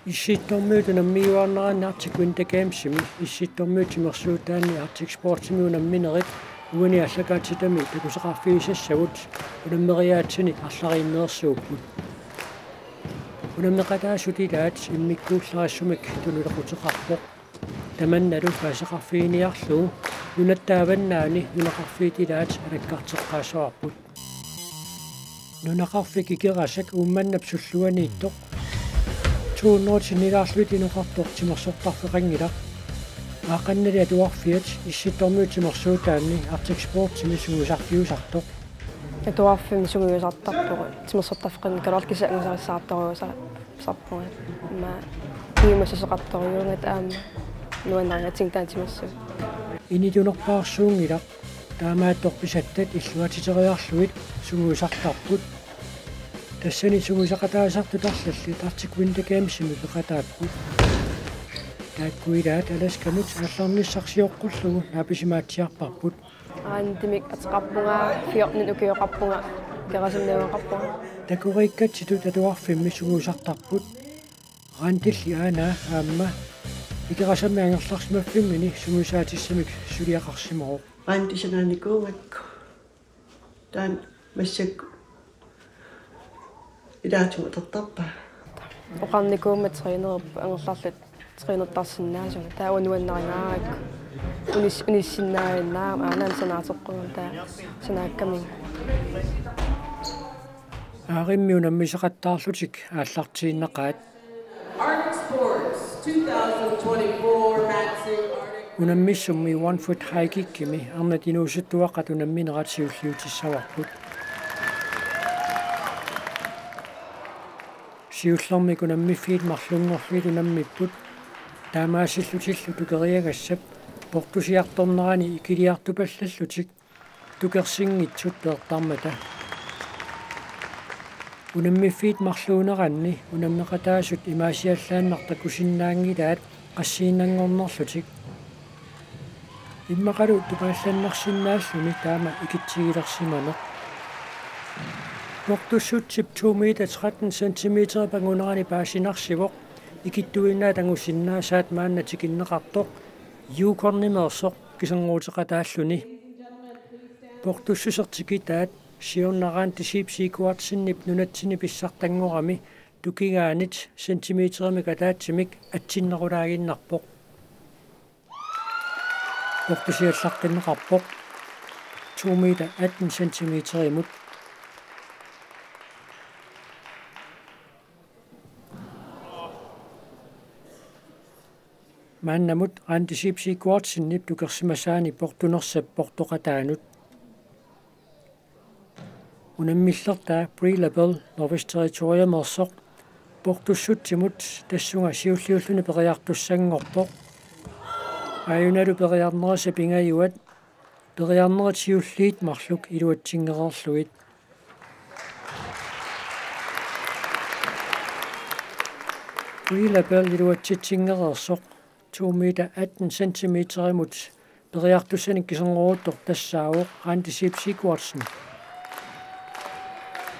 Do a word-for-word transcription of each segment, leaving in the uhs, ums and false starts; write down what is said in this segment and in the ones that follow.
Issittormiut unammiuaannaraanni Arctic Winter Gamesimi, Issittormiut timersuutaanni Arctic Sportsimi unamminerit uani aallakaatitami takusaqarfigisassagut unammeriaatsini arlariinneersuupput. Unammeqataasut ilaat immikkuullarissumik tunulequteqarpoq. Tamannalu paasisaqarfiginiarlugu nunatta avannaani nunaqarfiit ilaat alakkarteqqaassavarput. Nunaqarfik Ikerasak Uummannap sulluaniittoq to hundrede sinnilaarluit inoqartoq timersortarfeqanngilaq. Aaqqannali atuarfiat Issittormiut timersuutaanni Arctic Sportsimi sungiusarfiusartoq. Atuarfimmi sungiusartarpugut timersortarfeqanngikkaluarluta kisianni angusarissaartorujussuusarpunga. Aamma piumassuseqartorujussuugatta aamma nuannarigatsigu taanna timersuut. Initunerpaarsuunngilaq, taamaattoq pisattat illuatiteriarlugit sungiusartarput. Tassani sungiusaqataasartut arlallit Arctic Winter Gamesimi peqataapput. Taakku ilaat Alaskamut aallarnissaq sioqqullugu naapisimaatsiarparput. Randimik ateqarpunga, fjorten ukioqarpunga, Ikerasammi angoqarpunga. Takoriikkatsitut atuarfimmi sungiusartarput. Randilli aanaa aamma Ikerasammi angerlarsimaffimmini sungiusaatissamik suliaqarsimavoq. Randi sanaanikuugakku. Taanna massakkut ilaatigut atortarpaa. Oqarnikuummat trænerit angerlarlutik trænertarsinnaasugut. Taava nuannarigakku. Unis-, unissinnaaginnarama aanaana sanaateqqugama taava sanaakkamigit. Aarimmi unammisaqattaarlutik aallartiinnaqaat. Arctic Sports twenty twenty-four, Matsu Arctic. Unammissummi one foot high kickimi arnat inuusuttuaqqat unamminerat siulliutissavarput. Siullermik unammiffiit marlunngorlugit unammipput. Taamaasillutillu tukeriagassap portusiartornerani ikiliartupallallutik tukersinngitsut peertarmata. Unammiffiit marluuneranni unammeqataasut imaasiallaannaq takusinnaanngilaat qassiinnanngornerlutik. Immaqalu tupaallannarsinnaalluni taama ikitsigilersimaneq. Portussutsip to meter tretten centimeter pangunerani paasinarsivoq ikittuinnaat angusinnaasaat maanna tikinneqartoq Yukonimeersoq kiserngooteqataalluni. Portussuseq tikitaat siorna Randi Sib Sigurdsenip nunatsinni pissartanngorami tukigaanit centimeterimik ataatsimik atsinnerulaaginnarpoq. Portusiallaqqinneqarpoq to meter atten centimeterimut. Maannamut Randi Sib Sigurdsenip tukersimasaani portunersap portoqataanut. Unammillertaa Bree Labelle Northwest Territoriumeersoq portussutsimut tassunga siulliulluni periartussanngorpoq. Aajunalu periarnerisa pingajuat periarnerit siulliit marluk iluatsinngereerlugit. Bree Labelle iluatsitsinngereersoq to meter atten centimeterimut periartussanik kiserngoruuttoq tassaavoq Randi Sib Sigurdsen.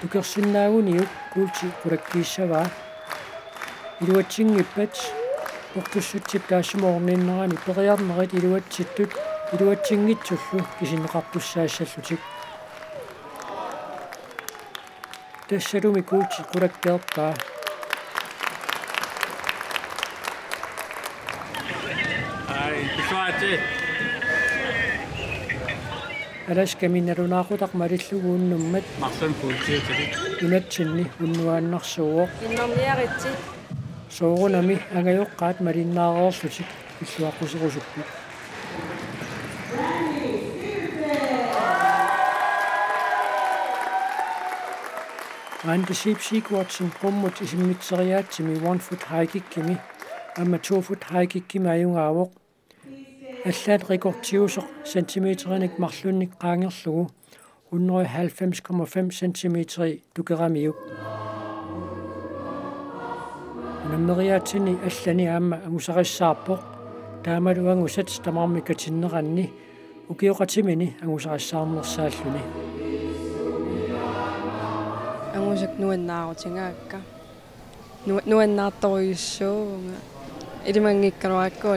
Tukersinnaaguniuk kuulti qulakkiissavaa. Iluatsinngippat portussutsip taassuma orninnerani periarnerit iluatsittut iluatsinngitsullu kisinneqartussaassallutik. Tassalumi kuulti qulakkeerpaa. Ai, tussuaatsi. Alaskami nalunaaqutaq malillugu unnummat marlunnik kuultiutilik nunatsinni unnuaannarsuuvoq. Innarniaritsi. Soorunami angajoqqaat malinnaareerlutik illuaqquserusupput. Randi Sib Sigurdsen qummut isimmitseriaatsimi one foot high kickimi aamma two foot high kickimi ajugaavoq. Allaat rekordiusoq centimeterinik marlunnik qaangerlugu hundrede og halvfems komma fem centimeteri tukeramiuk. Unammeriaatsinni allani aamma angusarissaarpoq, taamalu angusat tamarmik katinneranni ukioqatimini angusarissaarnersaalluni. Angusat nuannaarutigaakka. Nu-, nuannaartorujussuuvunga. Ilimanngikkaluarakku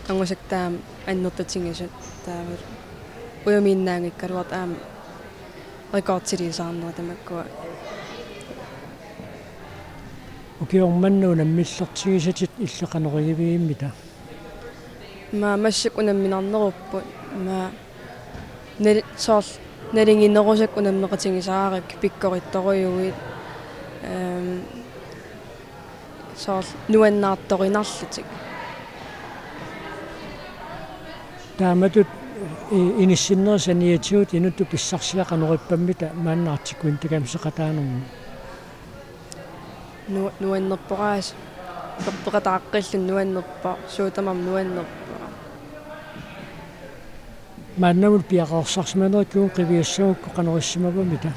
angusakka taama annertutigisut taavalu. Ujamiinnaanngikkaluartoq aamma rekordiliisaarnerit tamakkua. Ukioq manna unammillertigisatit illit qanoq igivigimmita? Aamma massakkut unamminarnerupput. Aamma nali-, soorlu nalinginerusakka unammeqatigisarakkit pikkorittorujuit. Ehm, soorlu nuannaartorinarlutik. Taamatut i-, inissinnerit saniatigut inuttut pissarsiat qanoq ippammita maanna Arctic Winter Gamesseqataanermi? Nu-, nuannerpoq aasiit. Peqataaqqilluni nuannerpoq, suut tamarmik nuannerpoq. Maannamut piareersarsimanerit uku qiviassagukku qanoq issimavamita?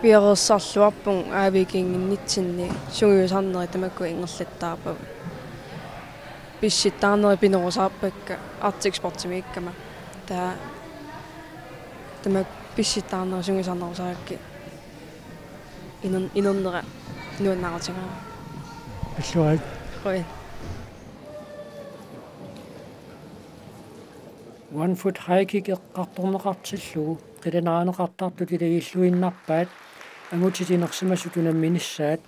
Piareersarluarpunga A V G-nginnitsinni sungiusarnerit tamakku ingerlattaarpagut. Pissittaarnerit pinerusaarpakka Arctic Sportsimiikkama. Taava tamakku pissittaarnerit sungiusarnerusarakkit. Inern-, inernera nuannaarutigaara. Pilluarit. Qujan. One foot high kick eqqartorneqartillugu qilanaarineqartartut ilagilluinnarpaat angutit inersimasut unamminissaat.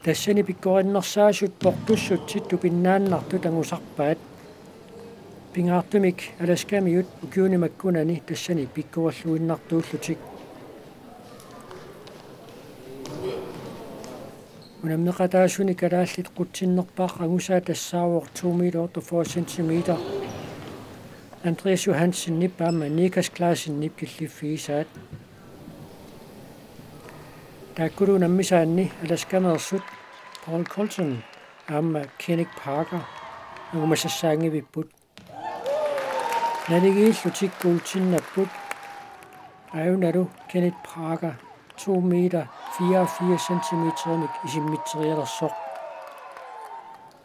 Tassani pikkorinnersaasut portussutsit tupinnaannartut angusarpaat. Pingaartumik Alaskamiut ukiuni makkunani tassani pikkorilluinnartuullutik. Unammeqataasuni kalaallit qutsinnerpaaq angusaat tassaavoq to meter otteogfyrre centimeter. Andreas Johansenip aamma Nikas Klaasenip killiffigisaat. Taakkulu unammisaanni Alaskameersut Paul Colton aamma Kenneth Parker angumasassaanngivipput. Naligiillutik guldinnapput. Ajunalu Kenneth Parker to meter fireogfirs centimeterimik isimmiterialersoq.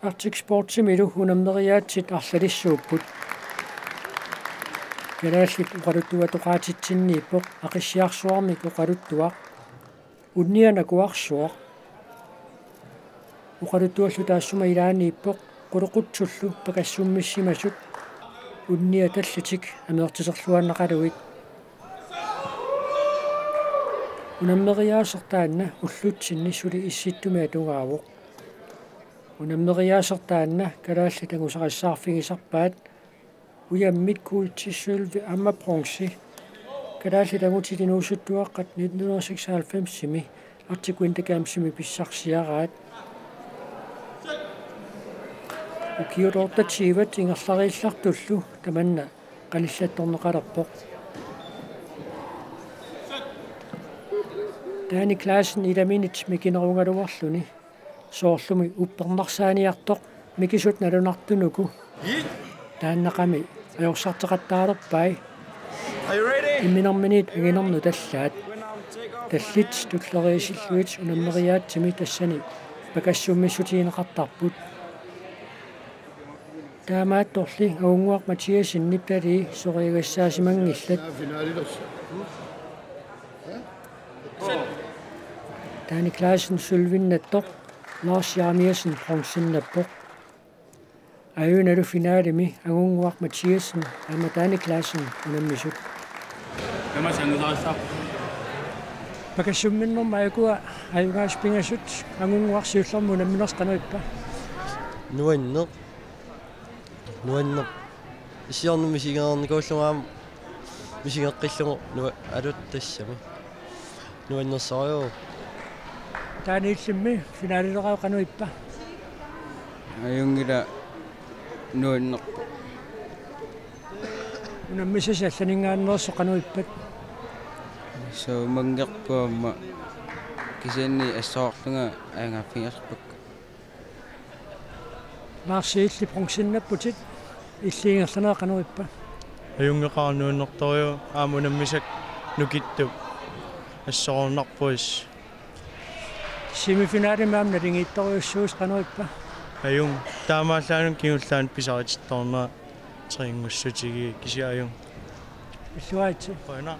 Arctic Sportsimilu unammeriaatsit arlalissuupput. Kalaallit oqaluttuatoqaatitsinniippoq Aqissiarsuarmik oqaluttuaq. Unnia nakuarsuaq. Oqaluttuallu taassuma ilaaniippoq qulequtsullu pakassummissimasut unniat tallitik ameertiterluannaqalugit. Unammeriaaseq taanna ullutsinni suli issittumi atugaavoq. Unammeriaaseq taanna kalaallit angusarissaarfigisarpaat. Ujammit guldit, sølvit aamma bronzit kalaallit angutit inuusuttuaqqat nitten hundrede og seksoghalvfemsimi Arctic Winter Gamesimi pissarsiaraat. Ukiut otteogtyve ingerlariillartullu tamanna qanillattorneqalerpoq. Dani Klaasen ilaminit mikinerugaluarluni soorlumi uppernarsaaniartoq mikisut nalunartunuku. Taannaqami ajorsarteqattaalerpai. Imminerminiit anginernut allaat. Tallit tulleriisillugit unammeriaatsimi tassani pakassummissutigineqartarput. Taamaattorli Angunnguaq Mathiassenip talii soriagassaasimanngilat. Dani Klaasen sølvinnattoq, Lars Jeremiassen bronzinnappoq. Ajunalu finalemi Angunnguaq Mathiassen aamma Dani Klaasen unammisut. Tamaasa angusarissaarput. Pakassumminnermi ajukua ajugaasut pingasut Angunnguaq siullermik unamminersoq qanoq ippa? Nuanneq. Nuanneq. Issiorneq misigereernikuullugu aamma misigeqqillugu nua-, aluttut tassami. Nuannersorujuk. Taanna illimmi finalileraat qanoq ippa? Ajunngilaq, nuannerpoq. Unammisasi allaninngaanneersoq qanoq ippat? Suumanngorpoq aamma kisianni assorlunga ajugaaffigisarpakka. Lars, illit bronzinnapputit, illit ingerlanerit qanoq ippa? Ajunngeqaaq, nuannertorujuk, aamma unammisakka nukittup assorornarpoq. Semifinalimi aamma naligiittorujussuusi, qanoq ippa? Ajunngilaq, taamaallaat kingullermik pisaritittoornera træningussutigiuk, kisianni ajunngilaq. Pilluaritsi. Qujanaq.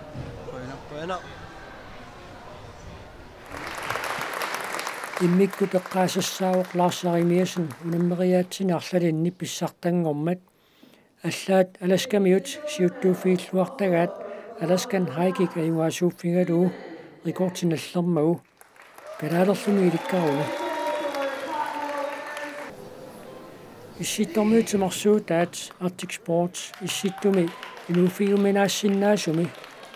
Qujanaq, qujanaq. Immikkut eqqaasassaavoq Lars Jeremiassen unammeriaatsini arlalinni pissartanngormat. Allaat Alaskamiut siuttuuffigilluartagaat Alaskan High Kick ajugaasuuffigalugu rekordi nallermagu. Kalaalerluni ilikkaruni. Issittormiut timersuutaat Arctic Sports Issittumi inuuffigiuminaassinnaasumi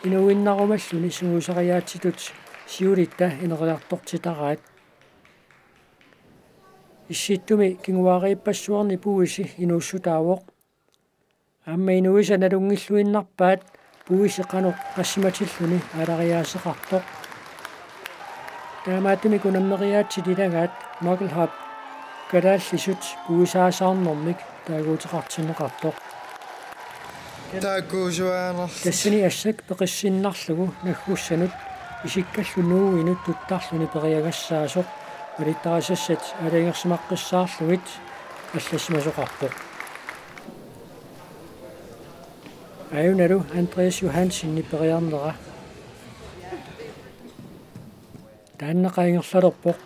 inuuinnarumalluni sungiusariaatsitut siulitta ineriartortitaraat. Issittumi kinguaariippassuarni puisi inuussutaavoq. Aamma inuisa nalunngilluinnarpaat puisi qanoq qassimatilluni aalariaaseqartoq. Taamaattumik unammeriaatsit ilagaat Mucklehop kalaallisut puisaasaarnermik taaguuteqartinneqartoq. Taakkuusuaannarlutik. Tassani assak peqissinnarlugu naggussanut isikkallu nuuinut tuttarluni periagassaasoq malittarisassat aalajangersimaqqissaarlugit allassimasoqarpoq. Aajunalu Andreas Johansenip periarnera. Taanna qaa ingerlalerpoq.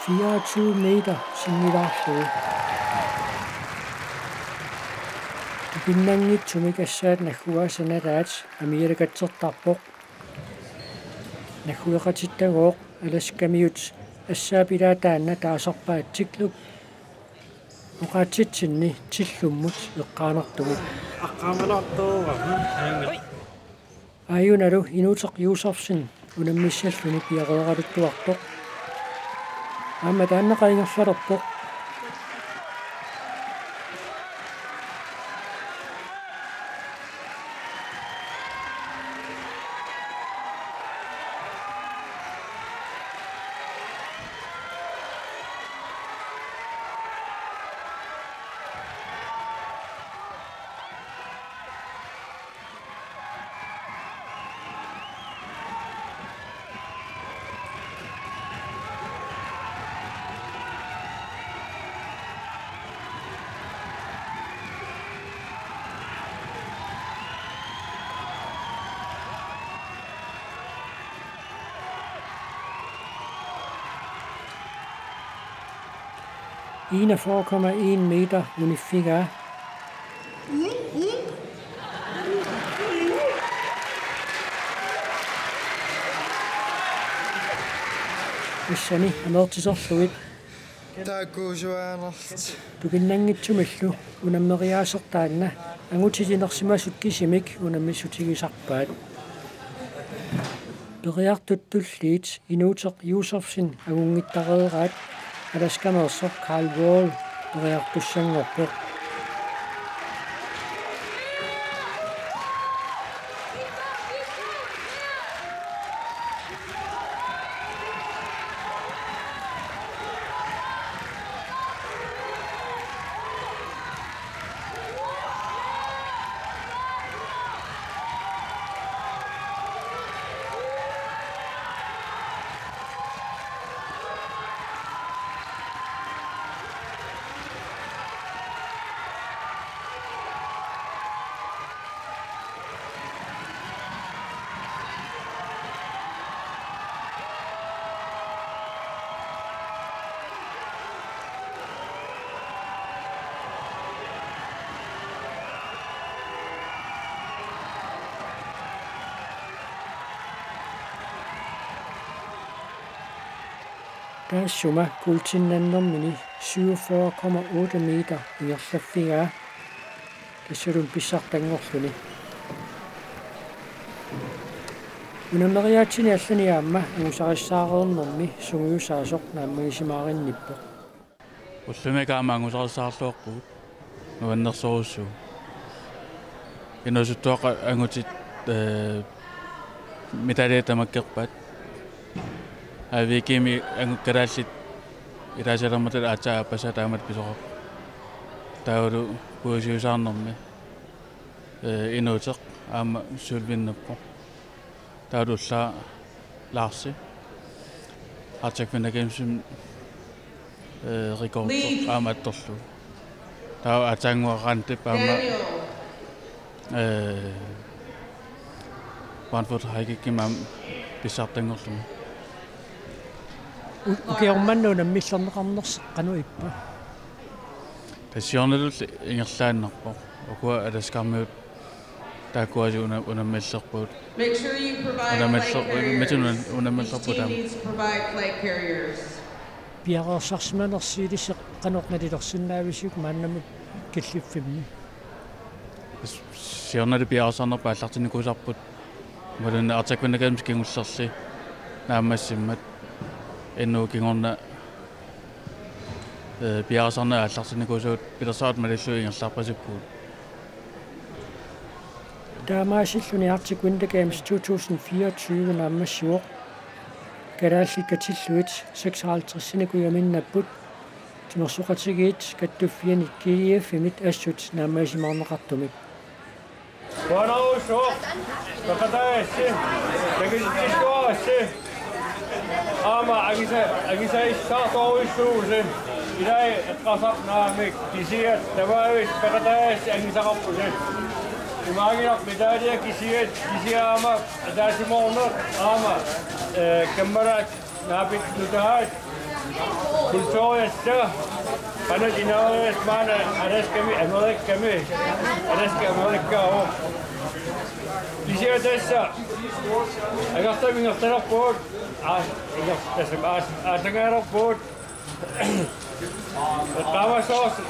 Fireogtyve meter sinnilaarlugu. Tupinnanngitsumik assaat nagguaasa nalaat amialakatsertarpoq. Naggueqatittagooq Alaskamiut assaap ilaat taanna taasarpaat Tiklup oqaatsitsinni Tillummut eqqaanartumik. Aqqaamalaartoorama. Aajunalu Inuuteq Josefsen unammissalluni piareeraluttuartoq. Aamma taanna qaa ingerlalerpoq. Enogfyrre komma en meter uniffigaa. Tassani ameertiserlugit. Taakkuusuaannarlutik. Tupinnanngitsumillu unammeriaaseq taanna angutit inersimasut kisimik unammissutigisarpaat. Periartut tulliit Inuuteq Josefsen angunngittareeraat Alaskameersoq Carl Wall periartussanngorpoq. Taassuma kuultinnannermini syvogfyrre komma otte meter ingerlaffigaa tassalumi pissartanngorluni. Unammeriaatsini allani aamma angusarissaareernermi sungiusaasoq naammagisimaaginnippoq. Ullumikkut aamma angusarissaarluarpugut nuannersorujussuuvoq. Inuusuttuaqqat angutit, eh, medaljet tamakkerpaat. A V G-mi angut kalaallit ilaasilermata aatsaat aappassaa taamatut pisoqarpoq. Taavalu puiusiusaarnermi, eh, inuuteq aamma sølvinnappoq. Taavalu ullaaq Larsi. Arctic Winter Gamesimi, eh, rekordi aamma attorlugu. Taava aatsaannguaq Randip aamma, eh, One Foot High Kickimi aamma pissartanngorluni. U-, ukioq manna unammillerneqarnersi qanoq ippa? Tassa siornalulli ingerlaannarpoq. Ukua Alaskarmiut taakkuasi una-, unammillerput. Make sure you provide Unammiller-, flight carriers. Miten una-, unammillerput Each team aamma needs to provide flight carriers. Piareersarsimanersi ilissi qanoq nalilersinnaavisiuk maannamut killiffimmi? S-, siornali piareersarnerput aallartinnikuusarput. Imaluunniit Arctic Winter Games kingullerli naammassimmat. Inuk kingorna, eh, piareersarneq aallartinnikuusagut pilersaarutit malillugit ingerlarpasippugut. Taamaasilluni Arctic Winter Games to tusind fireogtyve naammassivoq. Kalaallit katillugit seksoghalvtredsinikujuminnapput timersoqatigiit kattuffianit G F-imit assut naammagisimaarneqartumik. Qujanarsuaq, peqataassi, takutittuarassi. Aamma angisa-, angisassartorujussuuvusi. Ilai eqqarsarnaamik kisiat tamaavisa peqataassi angisaqarpusi. Imaanngilaq medalje kisiat, kisiat aamma ataatsimooq aamma, eh, kammalaat naapittuutaat. Kulturiassaq, qanoq ineriartornersut maanna Alaskami, Amerikami, Alaska Amerikavoq. Kisianni tassa angerlamut ingerlalerpugut, aa, inger-, tassa aas-, aallangaalerpugut. Eqqaamassavarsi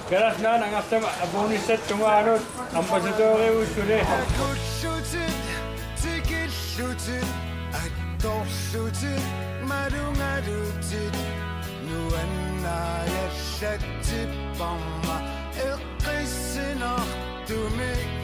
Kalaallit Nunaanni angerlamut apuunissatut tungaanut ambassadøriuvugut suli. Akullutit, tikillutit, attorlutit, malugalutit, nuannaajallatsipparma eqqissinartumik.